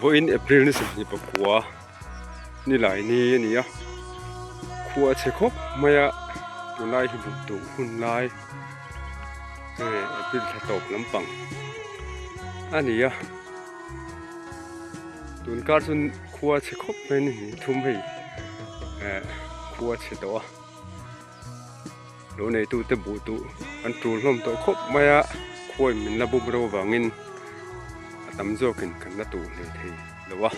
Vawiin April ni 29 ni lai ni a ni a khua a chhe khawp mai a tunlai hi buh tuh hun lai hei April thla tawp lampang a ni a tun kar chu khua a chhe khawp mai a ni thum hei eh khua a chhe tawh a lo neitute buh tuh an tul hlawm tawh khawp mai a khuain min la bum reuh avangin a tam zawkin kan la tuh hle thei lo a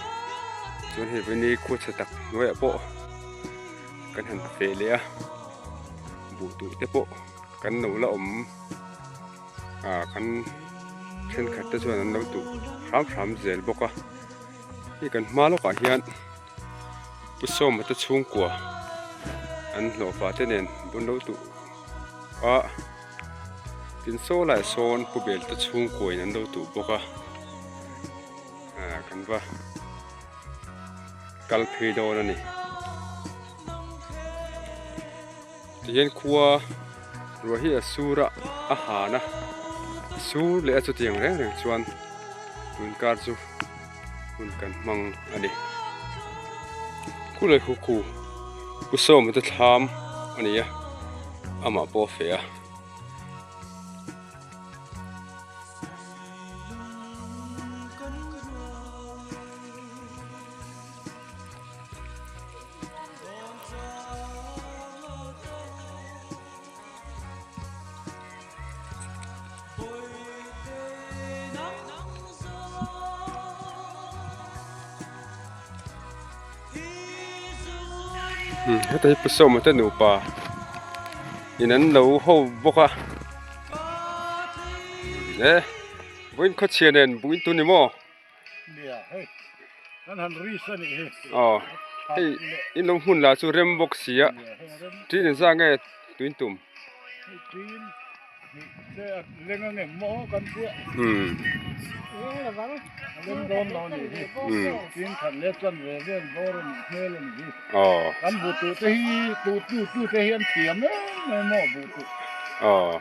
chuan hei vawini khua chhe tak hnuaiah pawh kan han feh leh a buh tuh te pawh kan lo la awm ah kan thenkhat te chuan an lo tuh hram hram zel bawk a hei kan hma lawkah hian Pu Sawma te chhungkua an hlawhfa te nen bun lo tuh a tin saw laiah sawn Pu Bel te chhungkua in an lo tuh bawk a ah kan va kal phei dawn a ni tihian khua ruah hi a sur a a han a a sur leh a chutiang reng reng chuan tun kar chu hun kan hmang a ni khulai khu khu pu sawma te thlam a ni a amah pawh a feh a. Heta hi Pu Sawma te nupa in an lo ho bawk a e vawiin khawchhia nen buh in tun ni maw? Aw hei in lo hmun lah chu rem bawk si a tin engzah nge tuin tum aw aw.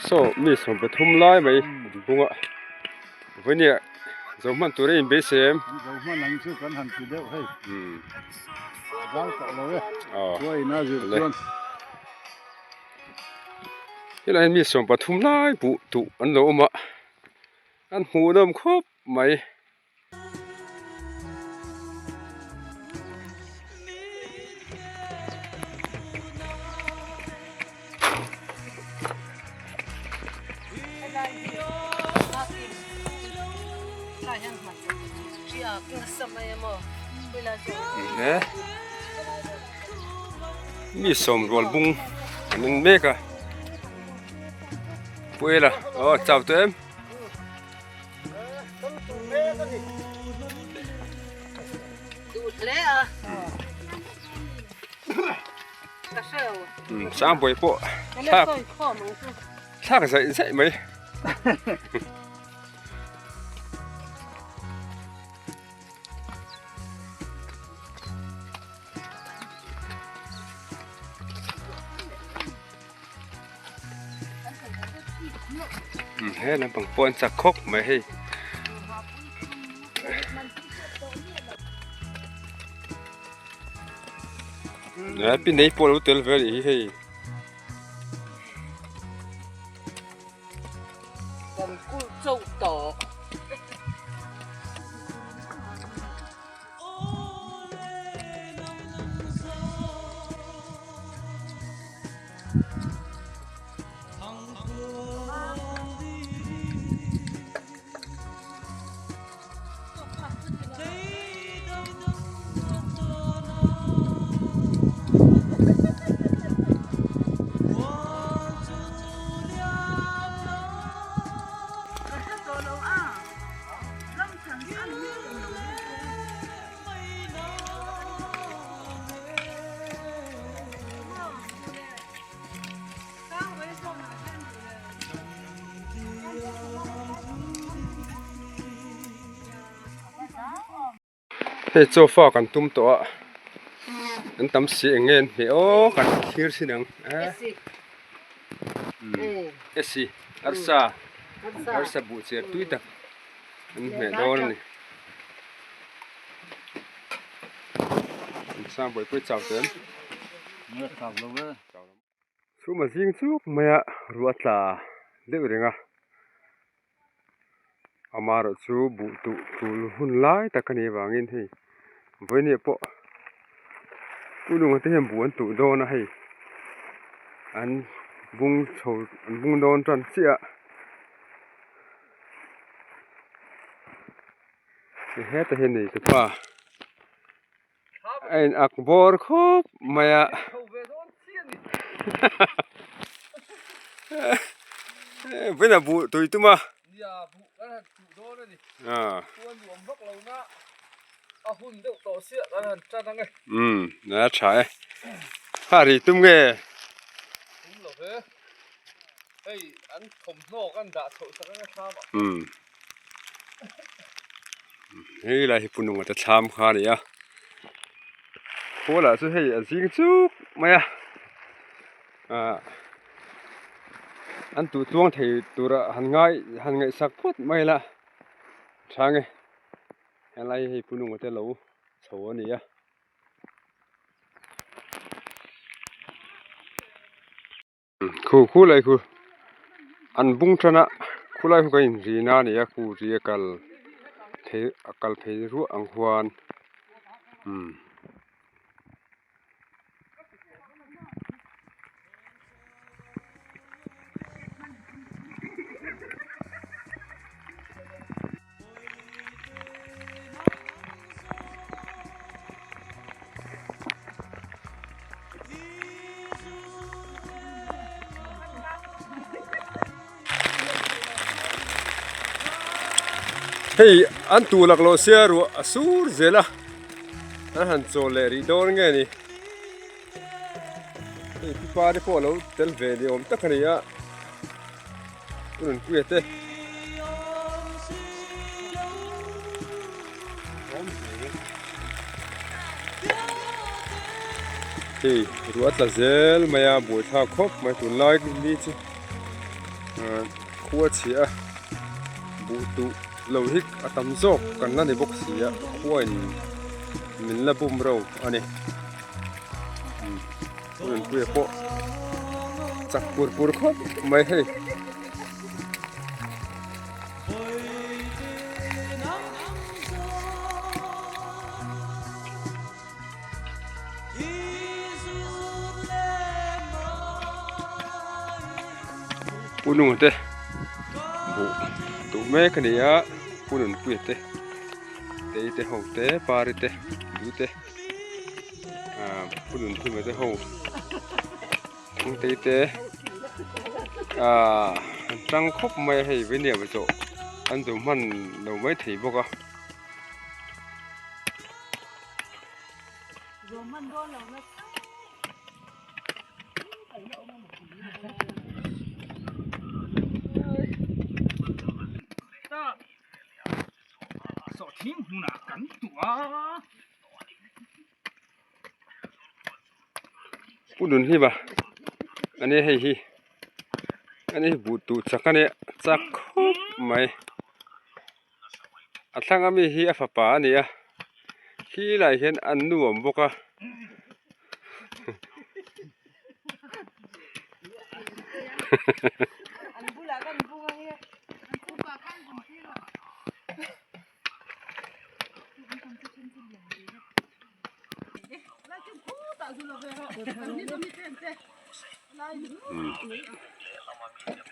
Saw mi 13 lai mai bunga vawinia zo hman tur a inbeisei em helai hian mi 13 lai buh tuh an lo awm a an hmuhnawm khawp mai. Mi sawm rual bung an en mek a puela aw chau tawh em. Sangbawi pawh thlak thlak zaih zaih mai. He lampang pawh an chak khawp mai hei. Pi nei pawh lo tel ve a nih hi hei. Hei chaw fa kan tum tawh a an tam si eng nge an hmeh aw kan thlir sin ang a esi arsa arsa buh cher tui tak an hmeh dawn a ni sang buaipui chau teh em. Chhuma zing chuk maia ruah tla deuh reng a, amaherawh chu buh tuh tul hun lai tak a nih avangin hei vawinia pawh ununga te hian buh an tuh dawn a hei an bung chho an bung dawn tan chiah a. Heta hian nei tupa. A in ak bawr khawp mai a vawiin a buh tui tum a umm a tha e ha ri tum nge umm. Hei lai hi Pununga te thlam kha a ni a khualah chu hei a zing chuk mai a ah an tuh tluang thei tura han ngai han ngaihsak phawt mai la tha nge helai hi hei Pununga te lo chho a ni a. Khu khulai khu an bung tan a khulai khu ka inrin a ni a khu ri a kal phei a kal phei ruah ang huan umm. Hei an tu laklawh sia ruah a sur zel a an han chawl leh rih dawn nge ni hei pipa te pawh a lo tel ve ni awm tak a ni a. Nunpuia te. Hei ruah a tla zel mai a buaithlak khawp mai tunlai ni chu khua chhia a buh tuh lo hi a tam zawk kan la ni bawk si a khua in min la bum reuh a ni. Nunpuia pawh chak pur pur khawp mai hei. Pu Nunga te buh duh mek a ni a Pu Nunpuia te tei te ho te pari te du te. Ah pu Nunhima te ho thangtei te ah an tang khawp mai a hei veniam zawh an zo hman lo mai thei bawk a. Pu Nunhima a nia hei hi a ni buh tuh chak a nia chak khawp mai a thlang ami hi a fapa a ni a khi lai hian an nu a awm bawk a.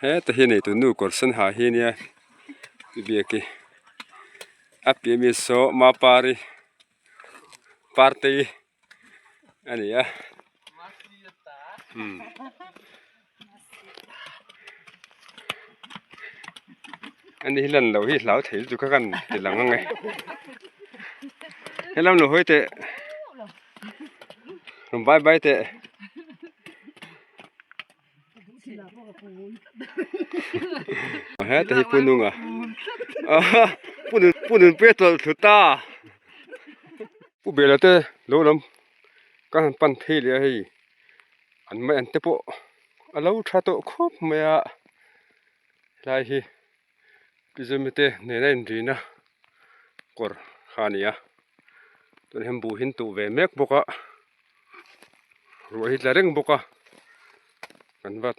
Heta hi nei tunu kawr sen ha hi nia biak i a piah mi saw mapari partei a ni a ani hi lan loh hi hlau thei lutuk kha kan ti lang ang e helam lo hawi teh rawn bye bye teh. Heta hi Pununga Punun Pununpuia tawlh thlu ta. Pu Bela te lo lam ka han pan phei leh a hei an mai an te pawh a lo tha tawh khawp mai a helai hi Pizawmi te nena inrina kawr kha a ni a tunah hian buh hi an tuh ve mek bawk a ruah hi tla reng bawk a kan va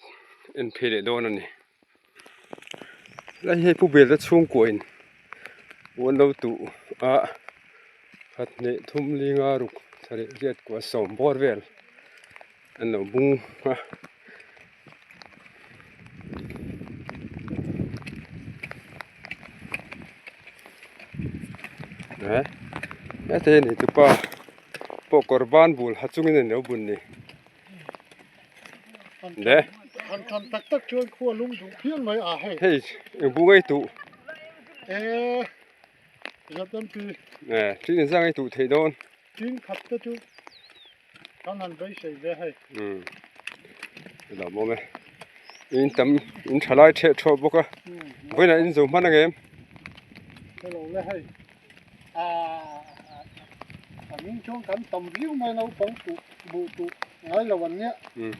en phei leh dawn a ni. Helai hi hei Pu Bela chhungkua in an lo tuh a khat hnih thum linga ruk thla leh riat kua sawm bawr vel an lo bung a. Hete ni tupa pawh kawr ban bul ha chungin an lo bun ni. Le. Han than tak tak chuan khua lung duh phian mai a hei. Hei eng bu ngei tuh. E ZMP. E thil in zang ei tuh thei dawn. Tin khat te chu kan han beisei ve hei. Um. Lo mawm e. In tam in tha lai theh thawh bawk a. Vawiinah in zo hman ang em? Hello le hei. A a ming chuan kan tam viau mai naupang tuh buh tuh ngai lo an nia. Um.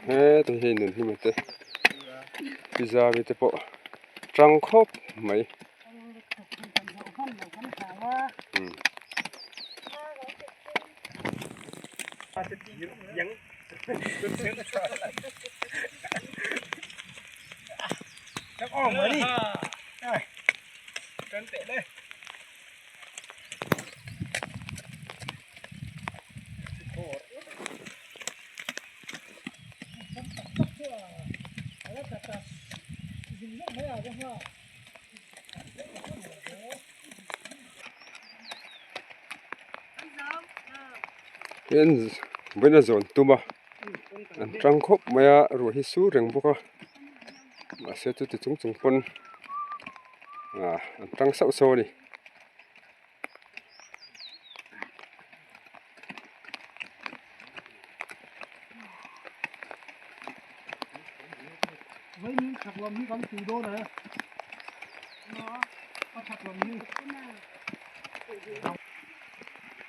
Heta hi nun hlim te pizza mi te pawh tang khawp mai. Tin vawiin a zawn tum a an tang khawp mai a ruah hi sur reng bawk a mahse chuti chung chung pawn ah an tang sauh sauh a ni.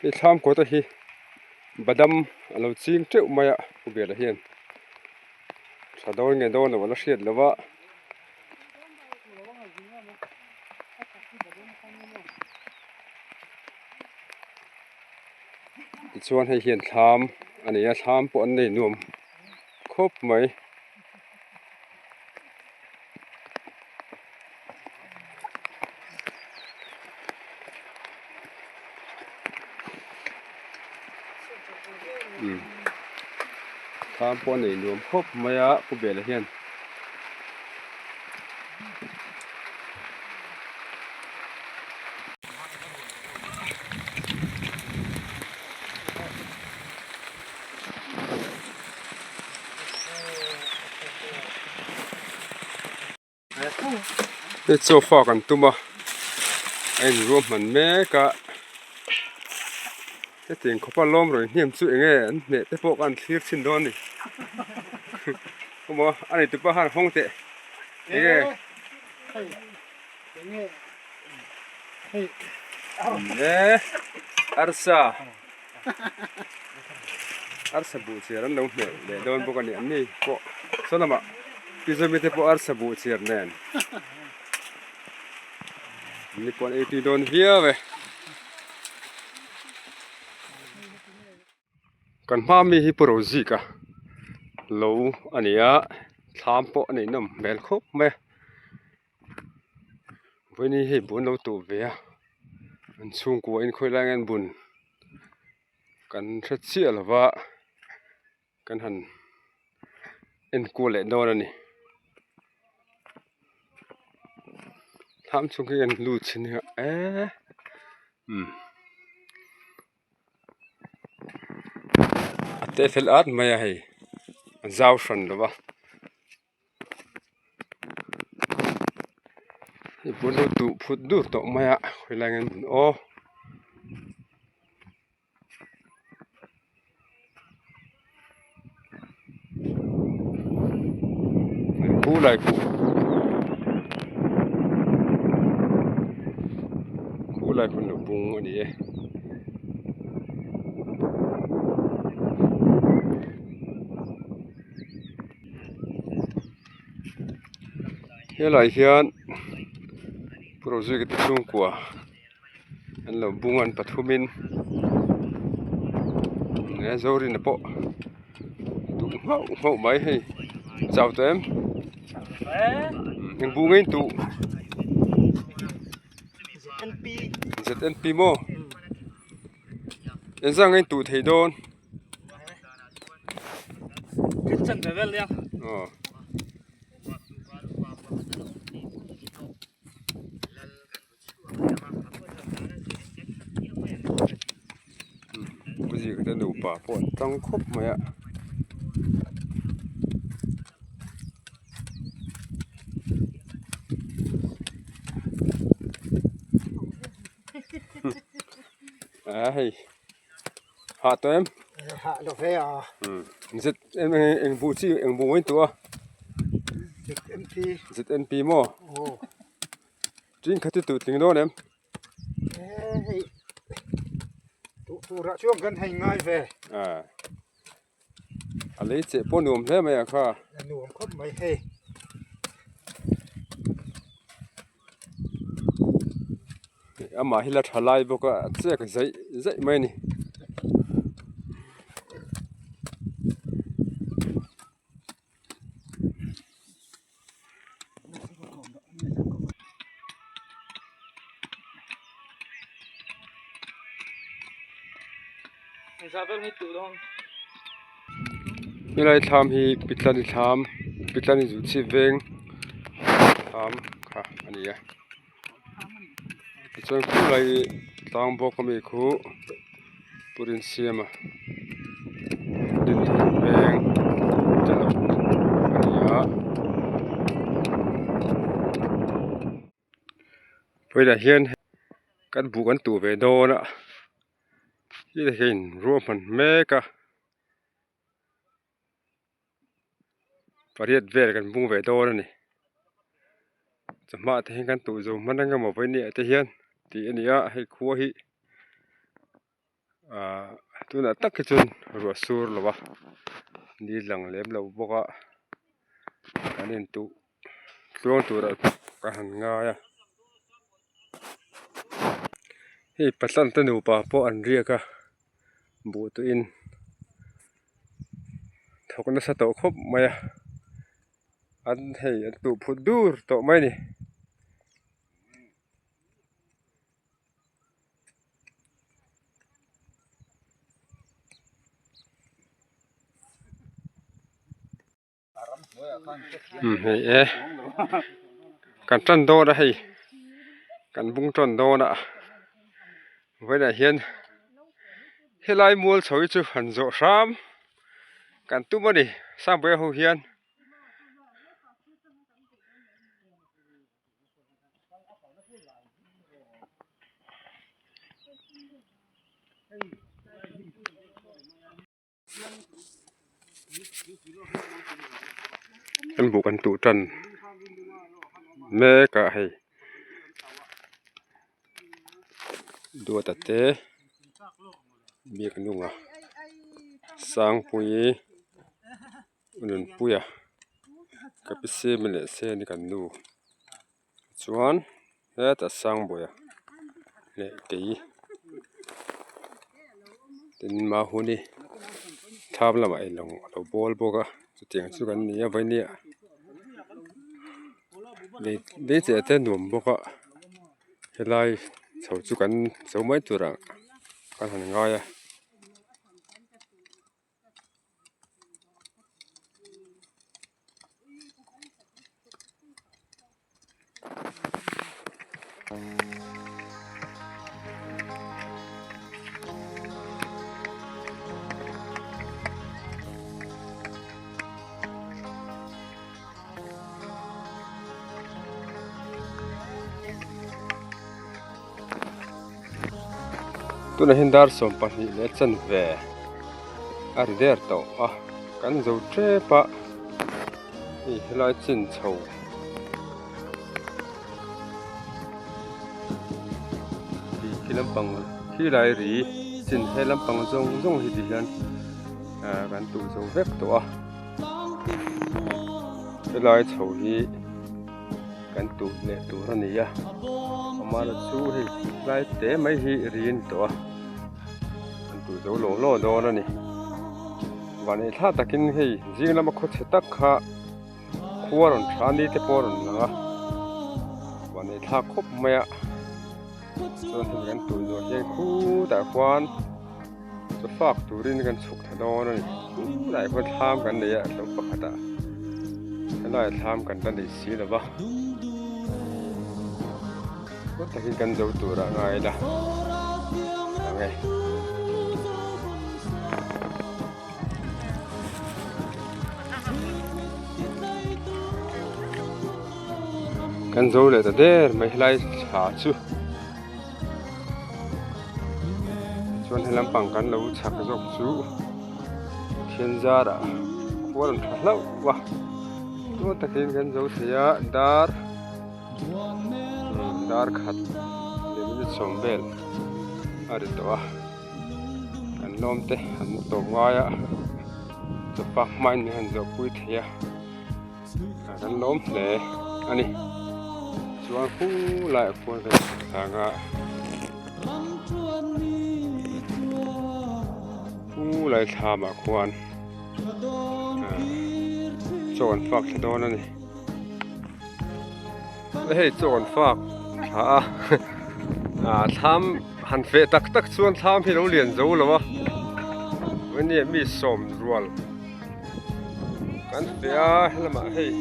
Hei thlam kawt a hi badam a lo ching teuh mai a pu bela hian tha dawn nge dawn lo a la hriat lo va. Tichuan hei hian thlam a nei a thlam pawh an nei nuam khawp mai. Thlam pawh a nei nuam khawp mai a pu bela hian. Hei chaw fa kan tum a a inruahman mek a hetiang khawpa lawm rawn hnem chu eng nge an hneh te pawh khan thlir chhin dawn a ni emaw a nei tupa khan hawng teh eng nge. E arsa arsa buh chiar an lo hmeh leh dawn bawk a ni an ni pawh saw lamah pizawmi te pawh arsa buh chiar nen an ni pawh an ei tui dawn viau e. Kan hma mi hi Pu Rozika lo a ni a thlam pawh a nei nawm hmel khawp mai a. Vawiin hei bun lo tuh ve a an chhungkua in khawi lai nge an bun kan hre chiah lo va kan han enkual leh dawn a ni thlam chhung khi kan lut chhin a eee umm a te fel at mai a hei a zau hran lo va. Hei pawh chu duh phut dur tawh mai a khawilai nge an bun aw. Khu lai khuh Khu lai khuh an lo bung a ni e. Helai hian Pu Rozika te chhungkua an lo bung a an pathumin he Zorina pawh duh nghauh nghauh mai hei chau tawh em eng buh ngei duh ZNP maw engzah nge duh thei dawn. Aw. Zika te nupa pawh an tang khawp mai a. A hei hah tawh em? Hah lo ve a. Zet eng buh chi eng buh mai tawh a. ZNP. ZNP maw? Aw. Tin khat hi tuh tling dawn em? Hei tuh turah chuan kan hei ngai ve. A a lei cheh pawh nuam hle mai ang kha. A nuam khawp mai hei. Amah hi la tha lai bawk a a chek zaih zaih mai a ni. Helai thlam hi Pitlani thlam Pitlani Zuchhip veng thlam kha a ni a tichuan khulai tlang bawk ami khu Pu Rinsiama Dinthar veng te lo a ni a. Vawiinah hian kan buh kan tuh ve dawn a hei hian ruahman mek a pariat vel kan bung ve dawn a ni chawhma te hian kan tuh zo hman ang emaw vawiin te hian tih a ni a hei khua hi ahh tunah tak hi chuan ruah sur lo a ni lang lem lo bawk a kan intuh tluang turah ka han ngai a hei patlan te nupa pawh an riak a buh tuiin thawk nasa tawh khawp mai a an hei an tuh phut dur tawh mai a ni. Hei e kan tan dawn a hei kan bung tawn dawn a vawiinah hian helai mual chho hi chu han zawh hram kan tum a ni Sangpuia ho hian. Kan buh kan tuh tan mek ah hei duata te biak nunga sangpuii nunpuia ka pi semi leh seni kan nu chuan hetah sangbawiha leh kei tin mahuni thlam lamah ei lo a lo bawl bawk a chutiang chu kan ni a vawini ah lei lei cheh te nuam bawk a helai chho chu kan zo mai turah kan han ngai a. Tunah hian dar 22 leh chanve a ri der tawh a kan zo tep a. Hei helai chin chho khi khi lampang khi lai ri chin he lampang zawng zawng hi ti hian ah kan tuh zo vek tawh a helai chho hi kan tuh leh tur a ni a amah chu hei tlai te mai hi ri a ni tawh a kan tuh zo law law dawn a ni vanei thla takin hei zing lama khawchhe tak kha khua rawn tha ni te pawh a rawn lang a vanei thlak khawp mai a chuan hemi kan tuh zawh hian khutah khuan chaw fak turin kan chhuk thla dawn a ni khulaiah khuan thlam kan nei a hlauh pakhatah helaiah thlam kan la nei si lo va kawt takin kan zo turah ngai ila ang e. Kan zo leh ta der mai helai thla chu. Chuan he lampang kan lo chhak zawk chu thian zarah khua rawn tha hlauh a tluang takin kan zo thei a dar dar khat leh minute sawm vel a ri tawh a kan lawm te an tawm ngai a chawpa hmain min han zawh pui thei a. Kan lawm hle a ni. Chuan khu laiah khuan kan chhuk thlang a. Khu lai thlamah khuan chaw an fak thla dawn a ni. Hei chaw an fak thla a. Thlam han feh tak tak chuan thlam hi lo lian zo lo a. Enge mi sawm rual. Kan feh a helamah hei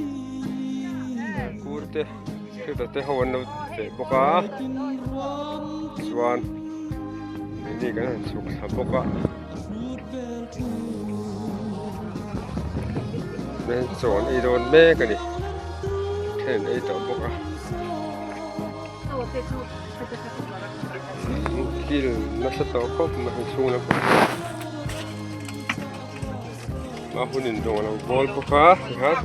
kur te heta te ho an lo feh bawk a chuan mini kan han chhuk thla bawk a men chaw an ei dawn mek a ni then an ei tawh bawk a kil nasa tawh khawp mai hei chhung lampang. A hun in dawh lo bawl bawk a tikhan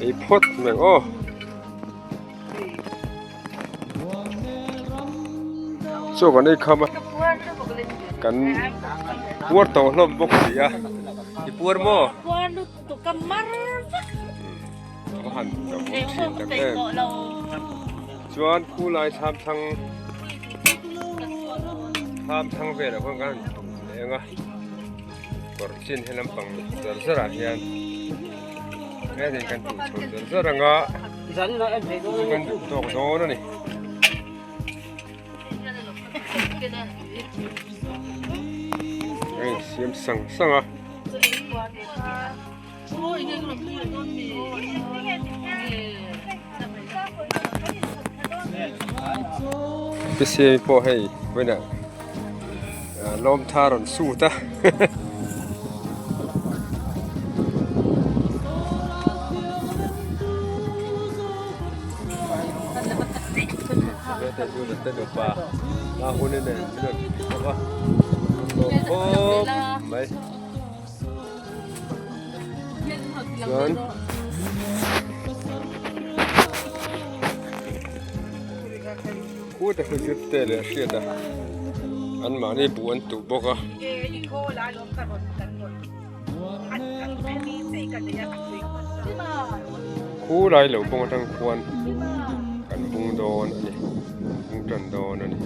ei phawt mai aw chaw kan ei kham a kan puar tawh hlawm bawk si a i puar maw a han dam thin tak em chuan khulai thlam thlang thlam thlang velah khuan kan han tum leh ang a kawr chin he lampang zar zar ah hian hetin kan tuh chho zar zar ang a chu kan duh tawk dawn a ni. A insiam sang sang a. Pisiami pawh hei vawiinah lawm tha rawn sut a. Chuan khut a hmu zir te leh hriat a an mahni buh an tuh bawk a. Khulai lo bawng atang khuan kan bung dawn a ni bung tan dawn a ni.